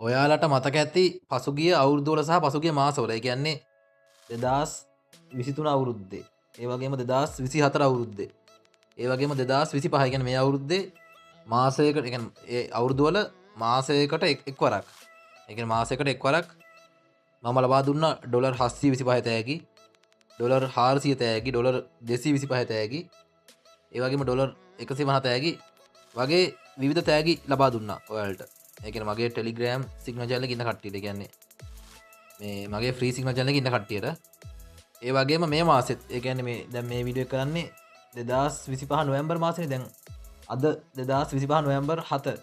ඔයාලට මතක ඇති පසුගිය අවුරුදු වල සහ පසුගිය මාසවල, ඒ කියන්නේ 2023 අවුරුද්දේ, ඒ වගේම 2024 අවුරුද්දේ, ඒ වගේම 2025, ඒ කියන්නේ මේ අවුරුද්දේ මාසයකට, ඒ කියන්නේ ඒ අවුරුදු වල මාසයකට එක්වරක්, ඒ කියන්නේ මාසයකට එක්වරක් මම ලබා දුන්නා ඩොලර් 725 තෑගි, ඩොලර් 400 තෑගි, ඩොලර් 225 තෑගි, ඒ වගේම ඩොලර් 150 තෑගි වගේ විවිධ තෑගි ලබා දුන්නා ඔයාලට. ඒ කියන්නේ මගේ ටෙලිග්‍රෑම් සිග්නල් චැනල් එකේ ඉන්න කට්ටියට, ඒ කියන්නේ මේ මගේ ෆ්‍රී සිග්නල් චැනල් එකේ ඉන්න කට්ටියට. ඒ වගේම මේ මාසෙත්, ඒ කියන්නේ මේ දැන් මේ වීඩියෝ එක කරන්නේ 2025 නොවැම්බර් මාසෙනේ. දැන් අද 2025 නොවැම්බර් 7.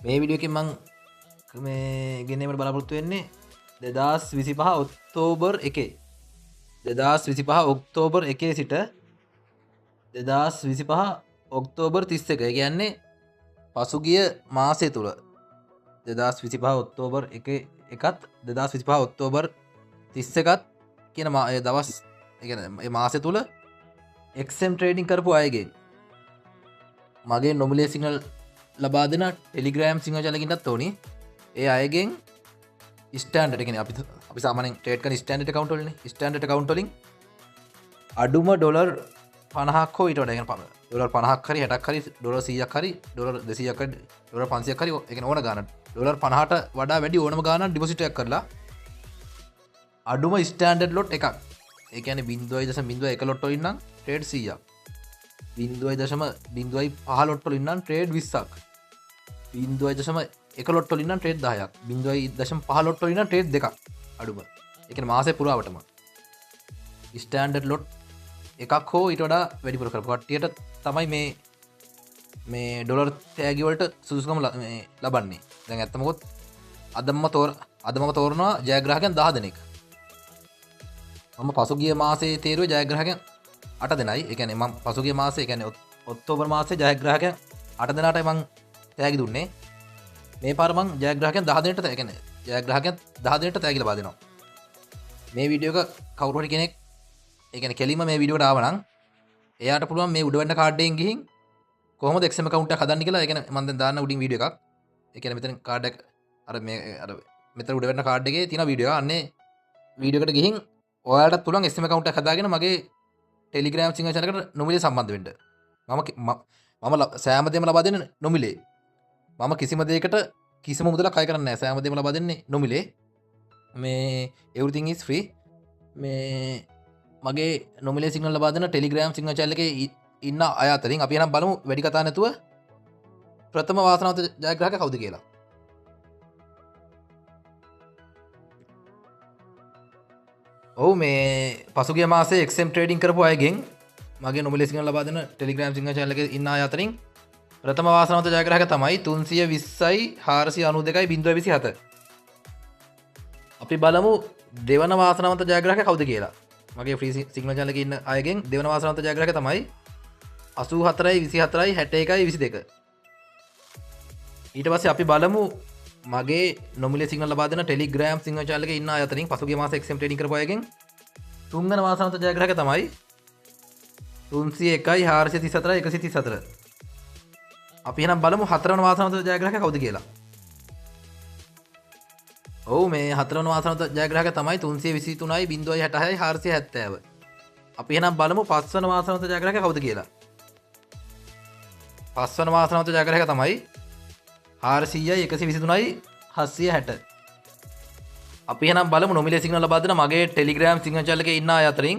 මේ වීඩියෝ එකෙන් මං මේ ගෙනීමට බලාපොරොත්තු වෙන්නේ 2025 ඔක්තෝබර් එකේ, 2025 ඔක්තෝබර් එකේ සිට 2025 ඔක්තෝබර් 31, ඒ කියන්නේ පසුගිය මාසය තුල 2025 ඔක්තෝබර් එකේ එකත් 2025 ඔක්තෝබර් 31ත් කියන ඒ දවස්, ඒ කියන්නේ මේ මාසය තුල XM trading කරපු අයගෙන් මගේ නොමිලේ සිග්නල් ලබා දෙන ටෙලිග්‍රෑම් සිග්නල් චැනල් එකකින්ටත් ඕනි. ඒ අයගෙන් ස්ටෑන්ඩඩ්, ඒ කියන්නේ අපි සාමාන්‍යයෙන් ට්‍රේඩ් කරන ස්ටෑන්ඩඩ් ඇකවුන්ට් වලින්නේ, ස්ටෑන්ඩඩ් ඇකවුන්ට් වලින් අඩුම ඩොලර් 50ක් හෝ ඊට වඩා, ඒ කියන්නේ ඩොලර් 50ක් හරි 60ක් හරි ඩොලර් 100ක් හරි ඩොලර් 200ක් හරි ඩොලර් 500ක් හරි, ඒ කියන්නේ ඕන ගානක් ඩොලර් 50ට වඩා වැඩි ඕනම ගානක් ඩිපොසිට් එකක් කරලා අඩුම ස්ටෑන්ඩඩ් ලොට් එකක්, ඒ කියන්නේ බිංදුවයි දශම බිංදුවයි එක ලොට් වලින් නම් ට්‍රේඩ් 100ක්, බිංදුවයි දශම බිංදුවයි පහ ලොට් වලින් නම් ට්‍රේඩ් 20ක්, බිංදුවයි දශම එක ලොට් වලින් නම් ට්‍රේඩ් 10ක්, බිංදුවයි දශම පහ ලොට් වලින් නම් ට්‍රේඩ් දෙකක් අඩුම. ඒ කියන්නේ මාසෙ පුරාවටම ස්ටෑන්ඩඩ් ලොට් එකක් හෝ ඊට වඩා වැඩිපුර කරපු කට්ටියට තමයි මේ ඩොලර් තෑගි වලට සුදුසුකම මේ ලබන්නේ. දැන් ඇත්තම කිව්වොත් අද මම තෝරනවා ජයග්‍රාහකයන් 10 දෙනෙක්. මම පසුගිය මාසයේ තේරුවේ ජයග්‍රාහකයන් 8 දෙනයි. ඒ කියන්නේ මම පසුගිය මාසයේ, ඒ කියන්නේ ඔක්තෝබර් මාසයේ ජයග්‍රාහකයන් 8 දෙනාටයි මං තෑගි දුන්නේ. මේ පාර මං ජයග්‍රාහකයන් 10 දෙනෙක්ට, ඒ කියන්නේ ජයග්‍රාහකයන් 10 දෙනෙක්ට තෑගි ලබා දෙනවා. මේ වීඩියෝ එක කවුරු හරි කෙනෙක්, ඒ කියන්නේ කෙලින්ම මේ වීඩියෝ එකට ආව නම් එයාට පුළුවන් මේ උඩ වෙන්න කාඩ් එකෙන් ගිහින් කොහොමද XM account එකක් හදන්නේ කියලා. ඒ කියන්නේ මං දැන් දාන්න උඩින් වීඩියෝ එකක්. ඒ කියන්නේ මෙතන කාඩ් එක අර මේ අර මෙතන උඩ වෙන්න කාඩ් එකේ තියෙන වීඩියෝ එක. අන්නේ වීඩියෝ එකට ගිහින් ඔයාලටත් පුළුවන් XM account එකක් හදාගෙන මගේ Telegram Sinhala channel එකට නොමිලේ සම්බන්ධ වෙන්න. මම සෑම දෙයක්ම ලබා දෙන්නේ නොමිලේ. මම කිසිම දෙයකට කිසිම මුදලක් අය කරන්නේ නැහැ. සෑම දෙයක්ම ලබා දෙන්නේ නොමිලේ. මේ everything is free. මේ මගේ නොමිලේ සිග්නල් ලබා දෙන Telegram Sinhala channel එකේ ඉන්න අය අතරින් අපි එහෙනම් බලමු වැඩි කතා නැතුව ප්‍රථම වාසනාවන්ත ජයග්‍රාහකයා කවුද කියලා. ඔව්, මේ පසුගිය මාසේ XM trading කරපු අයගෙන් මගේ නොමිලේ සිග්නල් ලබා දෙන Telegram Sinhala channel එකේ ඉන්න අය අතරින් ප්‍රථම වාසනාවන්ත ජයග්‍රාහකයා තමයි තුන්සිය විස්සයි හාරසිය අනූ දෙකයි බිංදුවයි විසි හත. අපි බලමු දෙවන වාසනාවන්ත ජයග්‍රාහකයා කවුද කියලා. මගේ ෆ්‍රී සිග්නල් චැනල් එකේ ඉන්න අයගෙන් දෙවන වාසනාවන්ත ජයග්‍රාහකයා තමයි අසූ හතරයි විසි හතරයි හැට එකයි විසි දෙක. ඊට පස්සේ අපි බලමු මගේ නොමිලේ සිග්නල් ලබා දෙන Telegram Sinhala channel එකේ ඉන්න අය අතරින් පසුගිය මාසේ XM trading කරපු අයගෙන් තුන්වන වාසනාවන්ත ජයග්‍රාහකයා තමයි තුන්සිය එකයි හාරසිය තිස් හතරයි එකසිය තිස් හතර. අපි එහෙනම් බලමු හතරවන වාසනාවන්ත ජයග්‍රාහකයා කවුද කියලා. ඔව්, මේ හතරවන වාසනාවන්ත ජයග්‍රාහකයා තමයි තුන්සිය විසි තුනයි බිංදුවයි හැට හයයි හාරසිය හැත්තෑව. අපි එහෙනම් බලමු පස්වන වාසනාවන්ත ජයග්‍රාහකයා කවුද කියලා. පස්වන වාසනාවන්ත ජයග්‍රාහකයා තමයි හාරසීයයි එකසිය විසි තුනයි හත්සිය හැට. අපි එහෙනම් බලමු නොමිලේ සිග්නල් ලබා දෙන මගේ Telegram Sinhala channel එකේ ඉන්න අය අතරින්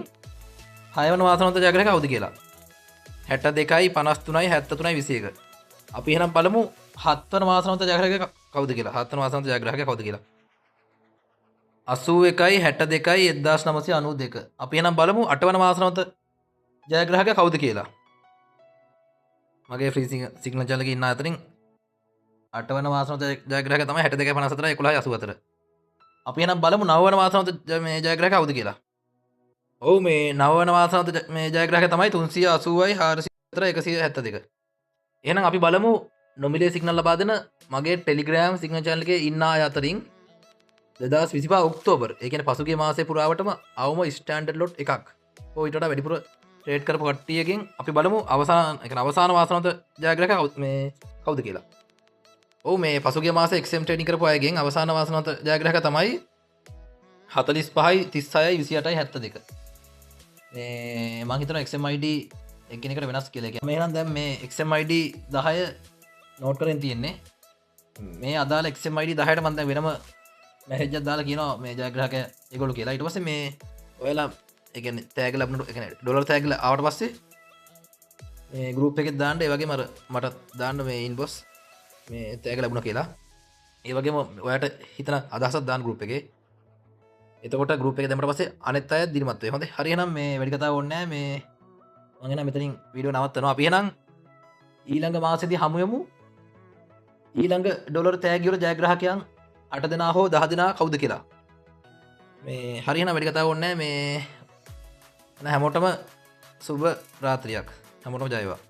හයවන වාසනාවන්ත ජයග්‍රාහකයා කවුද කියලා. හැට දෙකයි පනස් තුනයි හැත්ත තුනයි විසි එක. අපි එහෙනම් බලමු හත්වන වාසනාවන්ත ජයග්‍රාහකයා කවුද කියලා. හත්වන වාසනාවන්ත ජයග්‍රාහකයා කවුද කියලා. අසූ එකයි හැට දෙකයි එක්දාස් නවසිය අනූ දෙක. අපි එහෙනම් බලමු අටවන වාසනාවන්ත ජයග්‍රාහකයා කවුද කියලා. මගේ ෆ්‍රී සිග්නල් චැනල් එකේ ඉන්න අතරින් අටවන වාසනාවන්ත ජයග්‍රාහකයා තමයි හැට දෙකයි පනස් හතරයි එකොළහයි අසූ හතර. අපි එහෙනම් බලමු නවවන වාසනාවන්ත මේ ජයග්‍රාහකයා කවුද කියලා. ඔව්, මේ නවවන වාසනාවන්ත මේ ජයග්‍රාහකයා තමයි තුන්සිය අසූවයි හාරසිය හතර එකසිය හැත්ත දෙක. එහෙනම් අපි බලමු නොමිලේ සිග්නල් ලබා දෙන මගේ Telegram Sinhala channel එකේ ඉන්න අය අතරින් 2025 ඔක්තෝබර්, ඒ කියන්නේ පසුගිය මාසයේ පුරාවටම අවම ස්ටෑන්ඩඩ් ලොට් එකක් හෝ ඊට වඩා වැඩිපුර ට්‍රේඩ් කරපු කට්ටියගෙන් අපි බලමු අවසාන, ඒ කියන්නේ අවසාන වාසනාවන්ත ජයග්‍රාහකයා මේ කවුද කියලා. ඔව්, මේ පසුගිය මාසේ XM trading කරපු අයගෙන් අවසාන වාසනාවන්ත ජයග්‍රාහක තමයි 45යි 36යි 28යි 72. මේ මං හිතනවා XM ID එක්කෙනෙකුට වෙනස් කියලා. ඒ කියන්නේ මේ නම් දැන් මේ XM ID 10 note කරගෙන තියෙන්නේ. මේ අදාළ XM ID 10ට මං දැන් වෙනම මැසේජ් එකක් දාලා කියනවා මේ ජයග්‍රාහක ඒගොල්ලෝ කියලා. ඊට පස්සේ මේ ඔයාලා ඒ කියන්නේ තෑග් ලැබුණට, ඒ කියන්නේ ඩොලර් තෑග් ආවට පස්සේ මේ ගෲප් එකෙත් දාන්න, ඒ වගේම අර මට දාන්න මේ ඉන්බොක්ස් මේ තෑග් ලැබුණා කියලා. ඒ වගේම ඔයාට හිතන අදහසක් දාන්න ගෲප් එකේ. එතකොට ගෲප් එකේ දැම්මට පස්සේ අනිත් අය දිරිමත් වෙයි. හොඳයි. හරි එහෙනම් මේ වැඩි කතාවක් ඕනේ නෑ. මේ මං එහෙනම් මෙතනින් වීඩියෝ නවත්තනවා. අපි එහෙනම් ඊළඟ මාසෙදී හමු වෙමු. ඊළඟ ඩොලර් තෑගි වල ජයග්‍රාහකයන් 8 දෙනා හෝ 10 දෙනා කවුද කියලා. මේ හරි එහෙනම් වැඩි කතාවක් ඕනේ නෑ. මේ හැමෝටම සුබ රාත්‍රියක්. හැමෝටම ජය වේවා.